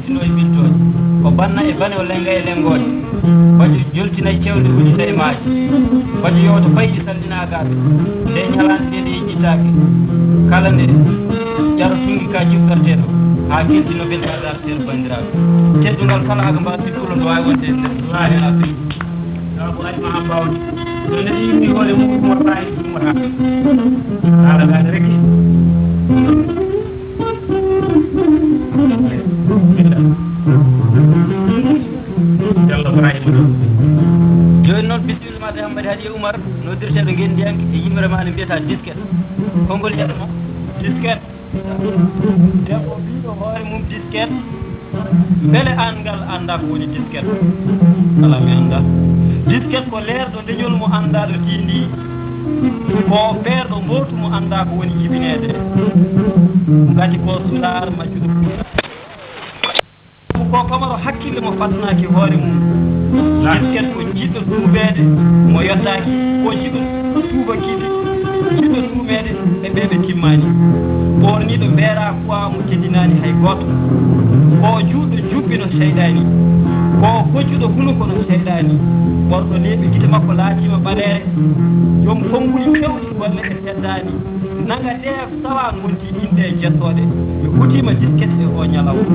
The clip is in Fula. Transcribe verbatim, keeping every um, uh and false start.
Tino e ɓiltooje, o banna e bane o lenga e lengooje. Bajo joltina e cewle woni taymaaje. Bajo yowta payɗi sallinaagal. Nde ñalaande nde nde yeƴƴitaake. Kala nde ƴaro tungi ka jiɓɗorteeɗo, haa kelti no bel ka darteeɗo banndiraaɓe. Teddungal kala aga mbaasi ɗulo no waawi wonde e nder duwaani haa fii. Sabu ari ma haa mbawde. So neɗɗo yimmi hoore mum, mo tawi ɗum wata. Haala ngal reki. Jooni noon, bisimilla ma de Hammadi Hadi e Umar, noddirteeɗo ngenndiyanke e yimre ma ne mbiyata Disket. Konngol yeeso ma? Disket. Debbo biiɗo hoore mum Disket. Mbele aan ngal anndaa ko woni Disket? Alaa, mi anndaa. Disket ko leerɗo leñol mo anndaa ɗo tiindii. Ko feerɗo mbootu mo anndaa ko woni jibineede. Ngati ko sulaar majjuɗo. Ko kamaro hakkille mo fadnaaki hoore mum. Disket ko jiɗɗo tuubeede mo yottaaki, ko jiɗɗo tuubakiiɓe, jiɗɗo tuumeede ɓe ɓe ɓe timmaani. Ɓoorniiɗo mbeera kuwa mo teddinaani hay gooto. Ko juutɗo juɓɓi no seyɗaani. Ko koccuɗo hunuko no seyɗaani. Ɓorɗo leeɓi gite makko laatiima ɓaleere. Joom konnguɗi pewɗi golle ɗe teddaani. Nanga ɗe tawa ngonti innde e jettooɗe. Mi hutiima Disket e o ñalawma.